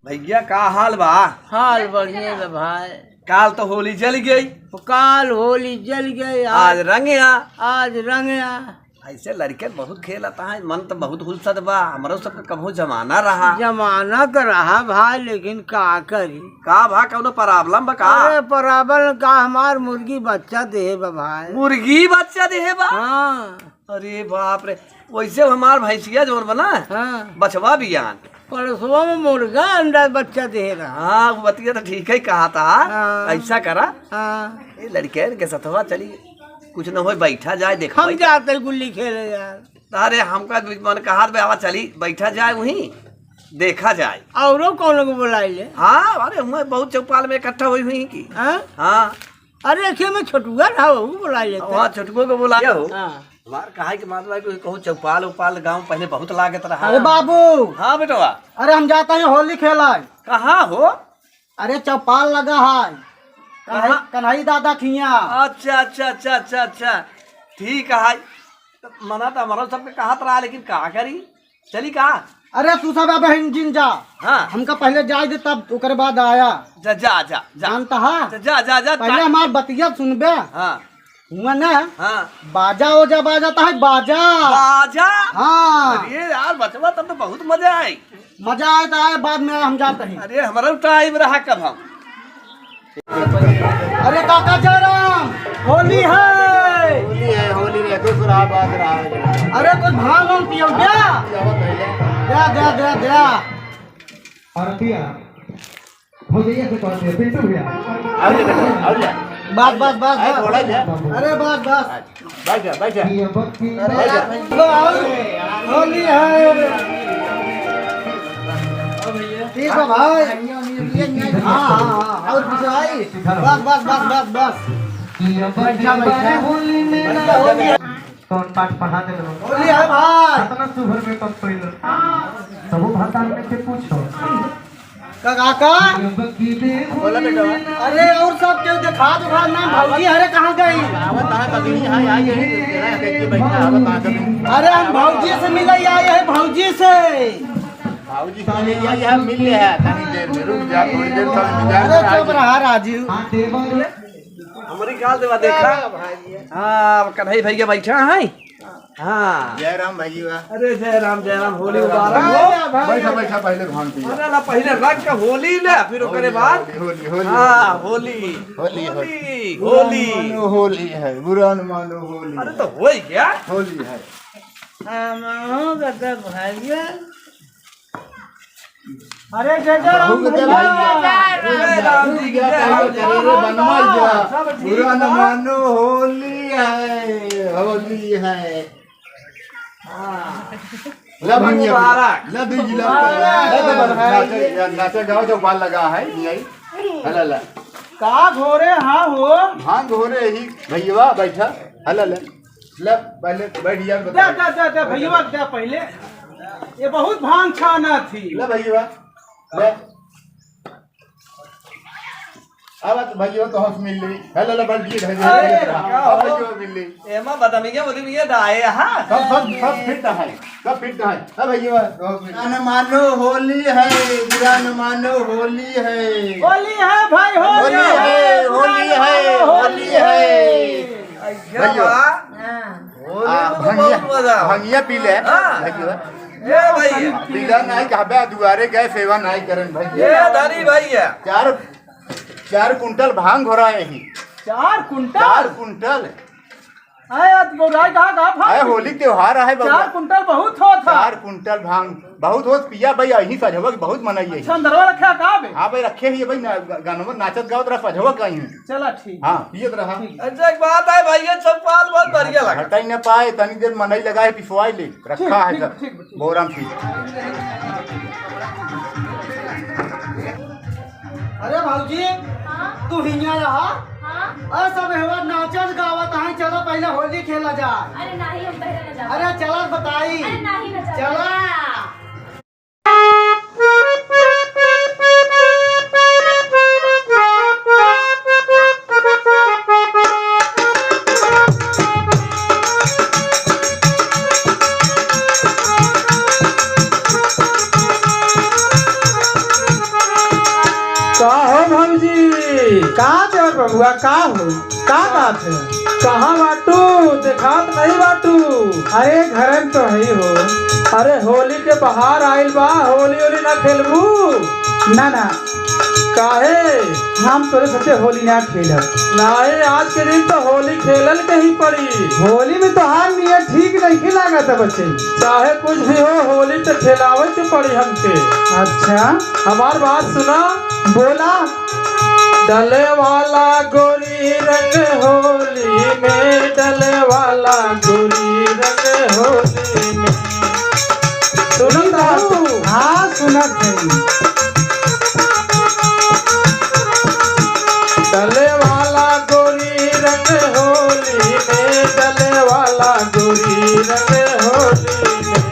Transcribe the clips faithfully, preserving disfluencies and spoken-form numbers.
भैया, का हाल बा? हाल बढ़िया बा भाई। काल तो होली जल गई। काल होली जल गई, आज आज रंग आ। आज रंग आ। ऐसे लड़के बहुत खेलत हैं, मन तो बहुत हुलसत बा। हमरो सबके कबहू जमाना रहा। जमाना तो रहा भाई, लेकिन का करी? का भा, कौनो problem बा का? अरे problem का, हमार मुर्गी बच्चा देहे बा भाई। मुर्गी बच्चा देहे बा? हाँ। अरे बाप रे, वैसे हमार भैंसिया जोन बना, हाँ। बचवा बियान। परसवा में मुर्गा अंडा बच्चा दे रहा। हाँ, वो बतिया तो ठीक ही कहा था। हाँ। ऐसा करा, हाँ। ये लड़के के सथवा चली, कुछ न होय, बैठा जाए, देखा हम भाई। जाते गुल्ली खेले यार। अरे, हमका मन कहा बे, आवा चली, बैठा जाए वहीं, देखा जाए। औरो कौन को बुलाई ले? हाँ, अरे, हुआ बहुत चौपाल में इकट्ठा हुई हुई की। हाँ? हाँ। अरे, एके में छोटुआ रहा, वो बुलाई लेते। हाँ, छोटुआ को बुलाया हो। हाँ। हमार कहा कि मतलब है कि कहूँ चौपाल उपाल गाँव पहले बहुत लागत रहा। अरे बाबू। हाँ बेटवा। अरे हम जाता ही होली खेलाए। कहाँ हो? अरे चौपाल लगा है। कन्हई, कहाँ? कन्हई दादा खिया। अच्छा, अच्छा, अच्छा, अच्छा, अच्छा। ठीक है। मना तो हमारा सबके कहत रहा, लेकिन का करी? चली का? अरे तू सब अब हिन जिन जा। हाँ। हमका पहले जाए दे, तब ओकरे बाद आया। जा, जा, जा, जा। जानता है? जा, जा, जा, जा, पहले जा। हमार बतिया सुनबे। हाँ। हुआ ना? हाँ। बाजा ओजा बाजाता है, बाजा। बाजा? हाँ। अरे यार बचवा, तब तो बहुत मजा आई। मजा आए तो आए, बाद में आए, हम जाते हैं। अरे हमारा टाइम रहा कब हम। अरे काका जयराम, होली है। होली है, होली है, खुश रहा, बात रहा। अरे कुछ भांग वांग पियो क्या? पियावा पहले। द्या, द्या, द्या, द्या। और पिया, भौजैया से कहते हैं, पिंटू भैया। आओ ले बेटा, आओ ले। बस, बस, बस, अरे बस। थोड़ा जा। अरे बस, बस। बैठ जा, बैठ जा। अरे बैठ जा। यार, होली है। ठीक है भाई। हाँ, हाँ, हाँ, और कुछ भाई? बस, बस, बस, बस, बस। बैठा, बैठा। कौन पाठ पढ़ा दे रहो? होली है भाई। इतना सुभर में कब पहले? तबो भाषा में से पूछो। का काका? बोला बेटा। अरे और सब केहू देखा दो, नाम भौजी हरे कहाँ गई? आवत है, कभी नहीं, हाँ, आई है, तेरा है, कैसे बैठा, आवत है, कभी। अरे हम भौजी से मिले आए हैं, भौजी से। भौजी से मिले आए हैं, मिल ले है, तनी देर में रुक जा, थोड़ी देर, थोड़ी देर। अरे चुप रहा राजू। हमारी गाल देवा देखा। हाँ, कन्हई भैया बैठा है। हाँ। जय राम भैया। अरे जय राम, जय राम, होली मुबारक हो। बैठा, बैठा, पहले भांग पिया। अरे ना, पहले रंग का होली ले, फिर ओकरे बाद। होली, होली, होली, हाँ, होली। होली, होली, होली। बुरा न मानो, होली है, बुरा न मानो, होली। अरे तो होई क्या? होली है। हाँ, मानो दादा भैया। अरे जय जय राम भैया। जय राम जी की जय। अरे बनवा जा। सब ठीक बुरा न बा? मानो, होली है, होली है। हाँ। ला भंगिया, मुबारक। ला दीजिए, ला। मुबारक। ला, ला, ला, नाचे, नाचे गाओ, जो बाल लगा है, नहीं आई। ला, ला, ला। का घोरे हाँ हो? भांग घोरे ही, भैया बैठा। ला, ला, ला। ले, पहले बैठ जा, दे, बता। दे, दे, दे, भैया, दे पहले। ये बहुत भांग छाना थी। ले भैया, ले। अब तो भैया तो हंस मिल ली। ले, ले, ले, बैठ गई, भैया, अरे, भैया, का अब हो? भैया मिल ली। एमा बदमिया, बदमिया डाए, हाँ। सब, सब, सब फिट है, सब फिट है। अब भैया, तो हंस मिल ली। न मानो होली है, बुरा न मानो होली है। होली है भाई, होली होली है, है, होली है, होली है। ऐसा भैया। बा। हाँ। होली आ, में तो भंगिया, बहुत मजा आवा। भंगिया पी ले। हाँ। भंगिया। ए भैया। पीला नहीं कहबे, दुआरे गए सेवा नहीं करन भैया। ए धनी भैया। चार, चार कुंटल भांग घोरा यही। चार कुंटल? चार कुंटल। अरे, अब घोराई कहाँ, कहाँ भांग? अरे, होली त्योहार है बबुआ। चार कुंटल बहुत होत है। चार कुंटल भांग। बहुत होत पिया भाई, यहीं सजवा के बहुत मनई है। अच्छा, अंदरवा रखे का बे? हाँ भाई, रखे ही है भाई, ना, ग-, गनवा नाचत गावत रहा, सजवा का ही। चला ठीक। हाँ, पियत रहा। ठीक। अच्छा, एक बात है भाई, ये चौपाल बहुत बढ़िया लगा। हटाई ना पाए, तनी देर मनई लगा है, पिसवाई ले, रखा ठीक, है ठीक, सब। ठीक, ठीक। बोरा में ठीक। अरे भौजी, हाँ? तू हियां रहा। हाँ? अरे सब हेवा नाचत गावत है, चला पहले होली खेला जा। अरे नहीं, हम पहले ना जाओ। अरे चला बताई। अरे नहीं ना जाओ। चला। का देवर बबुआ, का हो, का बात है? कहाँ बाटू? देखात नहीं बाटू। अरे, घरन तो है ही हो। अरे, होली के बहार आइल बा, होली ओली ना खेलबू? ना, ना। काहे? हम तोरे साथे होली ना खेलब। नाहीं, आज के दिन तो होली खेलल के ही पड़ी। होली में तोहार नियत ठीक नहीं लागत है बच्चे। चाहे कुछ भी हो, होली तो खेलावे के पड़ी हमके। अच्छा। हमार बात सुना। बोला। डले वाला गोरी रंग होली में, डले वाला गोरी रंग होली में। सुनत रहू? हाँ, सुनत है। डले वाला गोरी रंग होली में, डले वाला गोरी रंग होली में।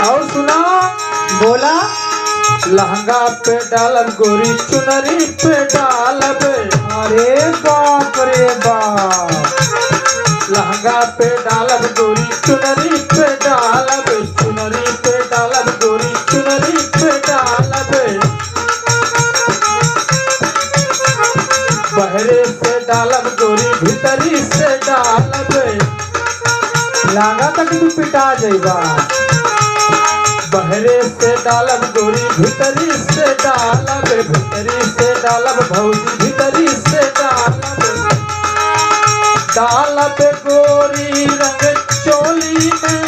और सुना। बोला। लहंगा पे डालब गोरी, चुनरी पे डालब। अरे बाप रे बाप। लहंगा पे डालब गोरी, चुनरी पे डालब, चुनरी पे डालब गोरी, चुनरी पे डालब। बहरे से डालब गोरी, भीतरी से डालब। लागत कि तू पिटा जइबा। बहरे से डालब गोरी, भीतरी से डालब, भीतरी से डालब भौजी, भीतरी से डालब। डालब गोरी रंग चोली में,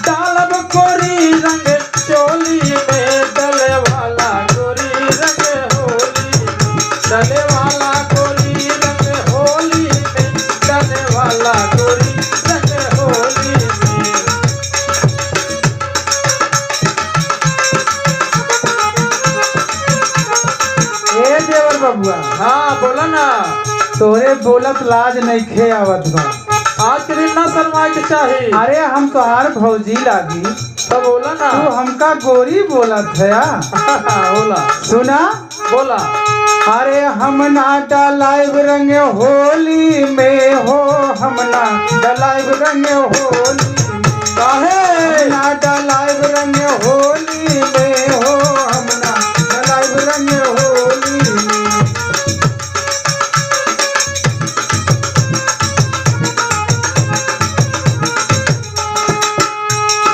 डालब गोरी रंग चोली में, डले वाला गोरी रंग होली में, डले वाला गोरी रंग होली में, डले वाला गोरी रंग होली में। ए देवर बबुआ। हाँ, बोला ना। तोरे बोलत लाज नइखे आवत बा। आज के दिन ना शर्माए के चाही। अरे, हम तोहार भौजी लागी। तो बोला ना। तू हमका गोरी बोलत है, आ? बोला। सुना। बोला। अरे, हम ना डलाइब रंग होली में हो, हम ना डलाइब रंग होली में। काहे? हम ना डलाइब रंग होली में हो, हम ना डलाइब रंग होली में।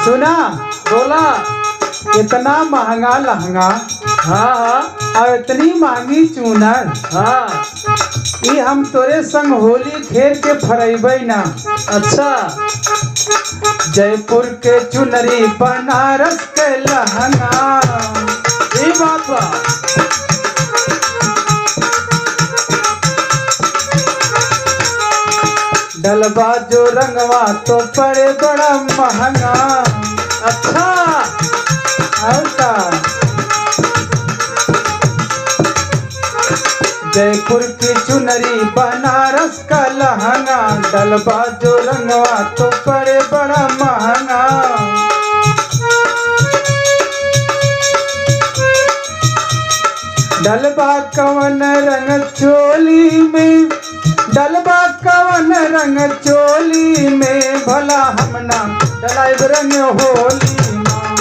सुना। बोला। इतना महंगा लहंगा। हाँ, हाँ। और इतनी महंगी चूनर। हाँ। ई हम तोरे संग होली खेल के फरइबै ना। अच्छा। जयपुर के चुनरी बनारस के लहंगा। ई बात बा। डलबा जो रंगवा तो पड़े बड़ा महंगा। अच्छा। और का? जयपुर की चुनरी बनारस का लहंगा, डलबा जो रंगवा तो पड़े बड़ा महंगा। डलबा कवन रंग चोली में, डलबा कवन रंग चोली में, भला हम ना डलाइब रंग होली मा,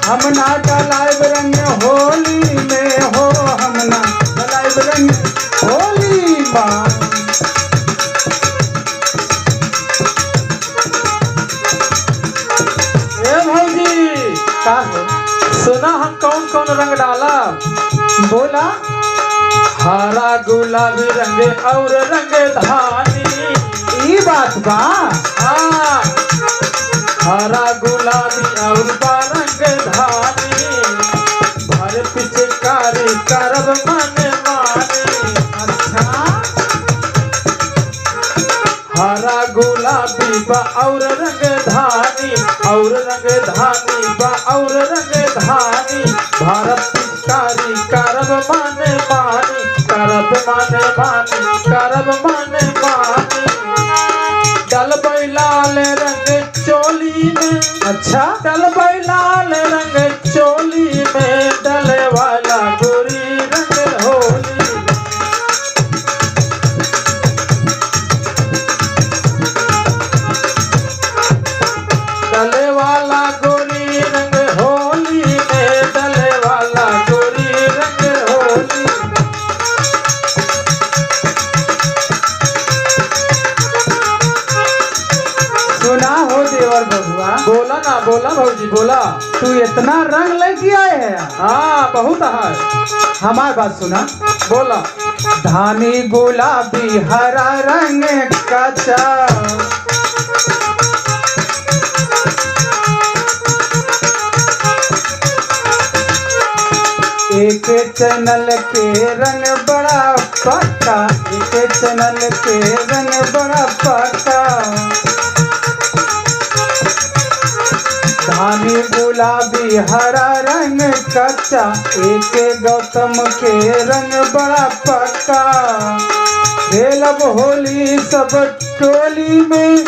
हम ना डलाइब रंग होली में हो, हम ना डलाइब रंग होली मा। ए भौजी, का हो? सुना हम कौन कौन रंग डाला? बोला। हरा गुलाबी रंग और रंग धानी। ई बात बा। हाँ। हरा गुलाबी और बा रंग धानी। भर पिचकारी करब मन मानी। अच्छा। हरा गुलाबी बा और रंग धानी, और रंग धानी बा और रंग धानी। भरब पिचकारी करब मन मानी, करब मन मानी, करब मन मानी। डलबै लाल रंग चोली में। अच्छा। डलबै लाल रंग चोली में, डले वाला गोरी रंग होली। डले वाला गोरी ना, बोला भौजी, बोला। तू इतना रंग लेके आए है? हाँ, बहुत है। हमार बात सुना। बोला। धानी गुलाबी हरा रंग कच्चा। एक चैनल के रंग बड़ा पक्का, एक चैनल के रंग बड़ा पक्का। धानी गुलाबी हरा रंग कच्चा, एक गौतम के रंग बड़ा पक्का। खेलब होली सब टोली में,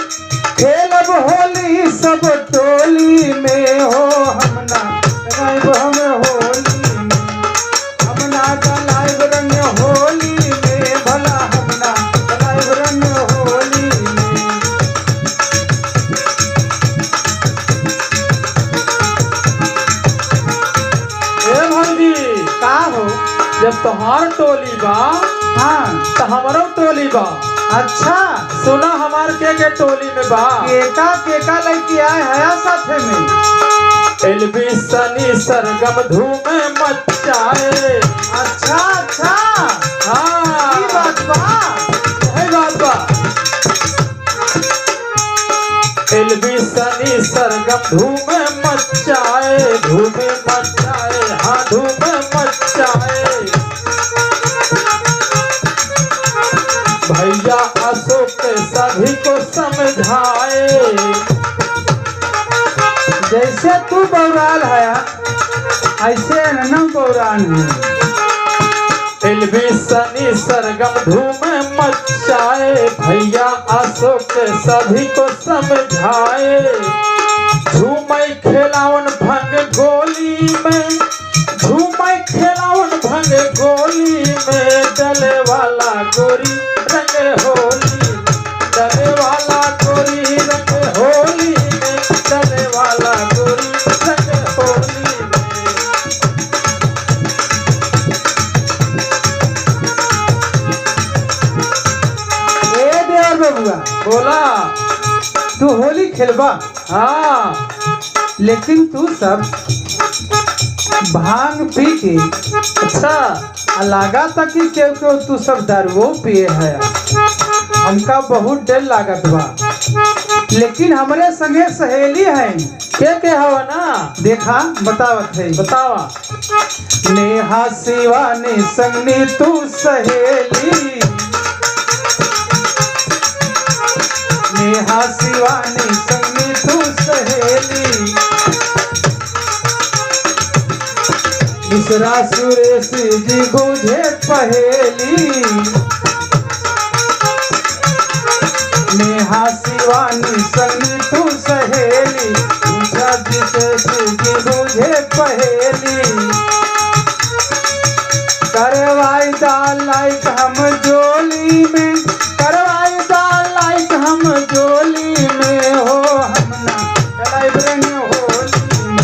खेलब होली सब टोली में हो, हम ना डलाइब हम होली में, हम ना डलाइब रंग होली में, भला हम ना डलाइब रंग होली में। ए भौजी, का हो? जब तोहार टोली बा, हाँ। त हमरो टोली बा। अच्छा। सुना हमार के के टोली में बा। केका, केका लइके आए हया साथे में? एलबी सनी सरगम धूम मचाए। अच्छा, अच्छा। हाँ। ई बात बा। सही बात बा। एलबी सनी सरगम धूम मचाए, धूम मचाए, हाँ धूम मचाए। भैया अशोक सभी को समझाए। जैसे तू बौराल है, ऐसे हम बौरान हैं। एलबी सनी सरगम धूम मचाए, भैया अशोक सभी को समझाए। झूमै खेलावन भंग गोली में, झूमै खेलावन भंग गोली में, डले वाला गोरी रंग होली में, डले वाला गोरी रंग होली में, डले वाला गोरी रंग होली में। ए देवर बबुआ, बोला। तू होली खेलबा? हाँ। लेकिन तू सब भांग पी के, अच्छा। आ लागा था कि केहू केहू तू सब दारुओ पिए है। हमका बहुत डर लागत बा, लेकिन हमरे संगे सहेली है। के के हवा ना? देखा, बतावत है। बतावा। नेहा शिवानी संग नीतू सहेली, नेहा शिवानी संग नीतू सहेली, मिश्रा सुरेश जी बूझे पहेली। नेहा शिवानी संग नीतू सहेली, पूछा विशेष की बूझे पहेली। करवाई दा लाइक हम जोली में, करवाई दा लाइक हम जोली में हो, हम ना डलाइब रंग होली में।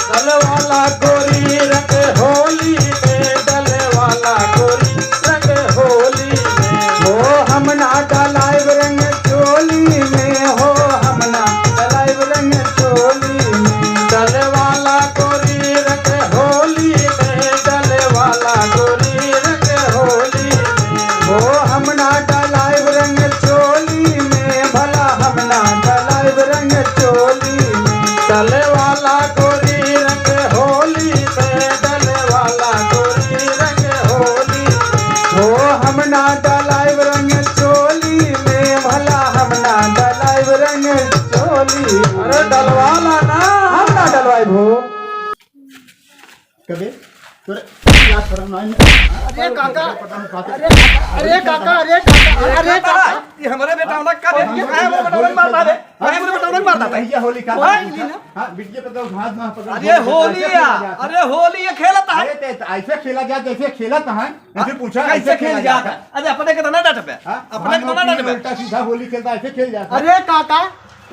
डले वाला गोरी रंग होली में, डले वाला गोरी रंग होली में। हो हम ना डलाइब रंग चोली में, हो हम ना डलाइब रंग चोली में। डले वाला गोरी रंग होली में, डले वाला गोरी रंग होली में। हो हम ना डलाइब रंग चोली में, भला हम ना डलाइब रंग चोली में। डले वाला गोरी रंग होली में, डले वाला गोरी रंग होली में। हो हम ना डलाइब रंग चोली में, भला हम ना डलाइब रंग चोली में। अरे डलवाला ना। हम ना डलवाइब हो। कबे? तोरे लाज शरम नाहीं? अरे काका, अरे, अरे काका, अरे काका, अरे काका। ये हमरे बेटा ना कर, ये काहे हमरे बेटा ना मारता रे? काहे हमरे बेटा ना मारता? भैया होली का, ओए, हाँ, बिटिया पे तो हाथ ना पकड़, अरे होली होली खेलत है, है। अरे होली ये खेलत है। अरे ते, ते ऐसे खेला जा जैसे खेलत है। हाँ? फिर पूछा कैसे ऐसे खेल खेला जाता जाता है? अरे अपने के तो ना डटबे। हाँ? अपने के तो ना डटबे। उल्टा सीधा होली खेलता, ऐसे खेल जाता है। अरे काका,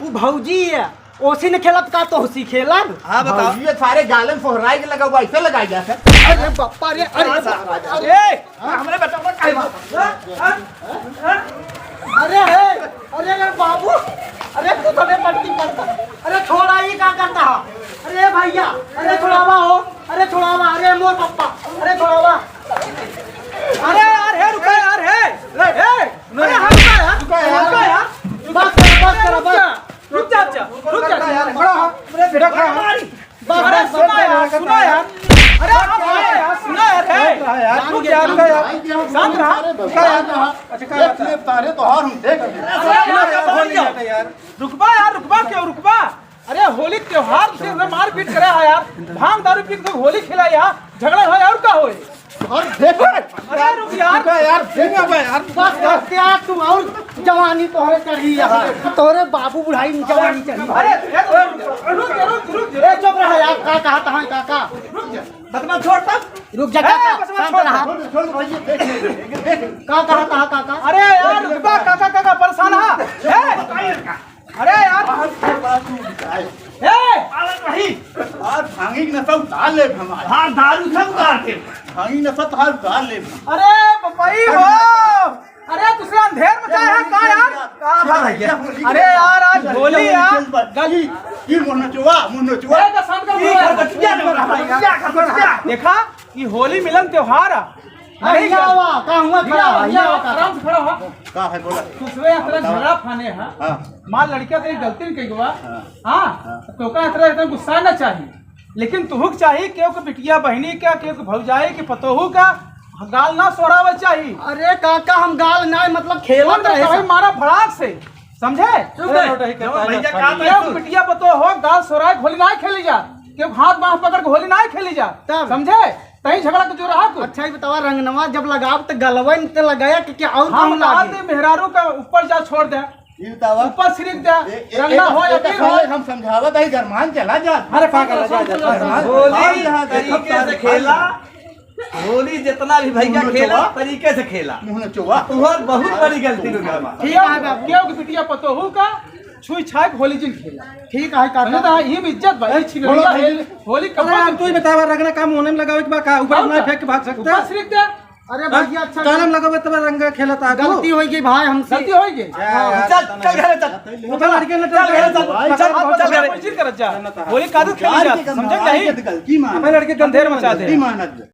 वो भौजी है, ओसी ने खेलब का तो ओसी खेलब? हाँ, बताओ। भौजी, ये सारे गालन फोहराई के लगा हुआ, ऐसे लगाई जाता है। अरे बापा रे, अरे हाँ, बाप, सर। अरे, हमरे बेटा को काहे मार? हाँ? हाँ? हाँ? अरे हे, अरे, अरे बाबू, अरे तू तो बंटी पड़ता। अरे थोड़ा ही का करता है? अरे भैया, अरे छुड़ावा हो, अरे छुड़ावा, अरे मोर पप्पा, अरे छुड़ावा। अरे यार, हे रुका यार, हे, हे, अरे हट जा यार, रुका यार, रुका यार। बस करो, बस करो, बस। रुक जा, रुक जा, रुक जा। यार, खड़ा हो। अरे बेटा, खड़ा हो। बस, अरे बस, सुना बस, यार, बस, सुना यार। अरे आप सुना यार, सुना यार, हे। रुक जा यार, रुक जा यार। शांत रहा। रुका यार। अच्छा, क्या बात है? तारे तो हार हूँ, देख। अरे यार, यार, रुकबा यार, रुकबा, क्यों रुकबा? अरे होली के त्योहार से मारपीट करे है यार, भांग दारू पी के होली खेला यार, झगड़ा है और का होए? और देख, अरे रुक यार। रुका यार, रुका यार। बस कर, क्या तू और जवानी तोहरे चढ़ी यार, तोहरे बाबू बुढ़ाई में जवानी चढ़ी। अरे, अरे, रुक, रुक, रुक, रुक। ए, चुप रहा यार, का कहा तहाँ, का, का? रुक जा। बतना छोड़ तब। रुक जा, ए, काका, बतना शांत छोड़। रहा। छोड़, छोड़, भाई, ये देख, देख, देख, देख। का कहा तहाँ, काका? अरे यार, रुकबा, काका, काका, परेशान हा। ए, अरे यार। ए! आज भांगी के नशा उतार ले हमारे। हाँ, दारू सब उतार दे। भांगी नशा तो हाल उतार ले। अरे बपई हो। अरे दूसरा अंधेर मचाया है का यार? का भा भैया? अरे यार, आज होली यार। ये, ये मुन्ना चुआ, मुन्ना चुआ। ए, तो शांत कर, ये बोला। क्या कर रहा है यार? क्या कर रहा है? देखा, ये होली मिलन त्योहार है। अरे, नहीं हियाँ कर- आवा, का हुआ हियाँ खड़ा आवा, है, हियाँ हियाँ आवा, आवा, का? आराम से खड़ा हो। का है, बोला? दूसरे यहाँ तेरा बताओ। झगड़ा फाने है। हाँ। माँ लड़किया तेरी गलती नहीं कही हुआ। हाँ। हाँ? हाँ। तो का इतना, इतना गुस्सा ना चाहिए। लेकिन तुहुक चाहिए, केहू के बिटिया बहिनी का, केहू के भौजाई के पतोहू का गाल ना सोरावे चाहिए। अरे काका, हम गाल ना, मतलब, खेलत हम तो रहे कहीं सब। मारा भड़ाक से, समझे? चुप रहे। चलो, ठीक है, जब भैया कहा था केहू तो। बिटिया पतोहू गाल सोराए होली ना खेली जा, केहू हाथ बाँह पकड़ के होली ना खेली जा, तब। समझे? तहीं झगड़ा के जो रहा कुछ। अच्छा, ये बतावा, रंगनवा जब लगाव त गलवे में ते लगाया कि क्या और हाँ, कहूँ बता लागे? दे, मेहरारू का ऊपर जा छोड़ दे, ये बतावा। ऊपर सिरिक दे, ए-, ए-, रंगना एक, हो या एक पीर हो। साले हम समझावत है, गरमान चला जा। अरे पागल है, जा, जा, जा। गरमान, होली भाग जहाँ तरीके देखब, से भाग खेला, जहाँ। होली जितना भी भैया मुँह खेला, नचवा। तरीके से खेला। मुँह नचवा। तुहर बहुत बड़ी गलती हो गया। ठीक है बाबू। क्यों कि बिटिया पतोहू का छुई छाई होली जिन खेला। ठीक है, काका। समझे तो? हाँ, ये भी इज्जत भाई, ये छीन बोलो लिया भाई। होली, होली अरे कब यार, तू ही बतावा, रंगना काम होने में लगावे के बा का? ऊपर ऊपर ना फेंक के भाग सकता है? ऊपर सिरिक दे। अरे हाँ? भैया, अच्छा तालम लगावे तब रंग खेलता है तू? गलती हो गई भाई हमसे। गलती हो गई? हाँ, हाँ, चल, चल घरे चल। उठा लड़के ने चल घरे चल। चल, चल घरे। होली जिन करत जा। होली का आदत खेली जा। समझे नहीं? गलती मान। अपने लड़के गंधेर मचा दे। गलती मान।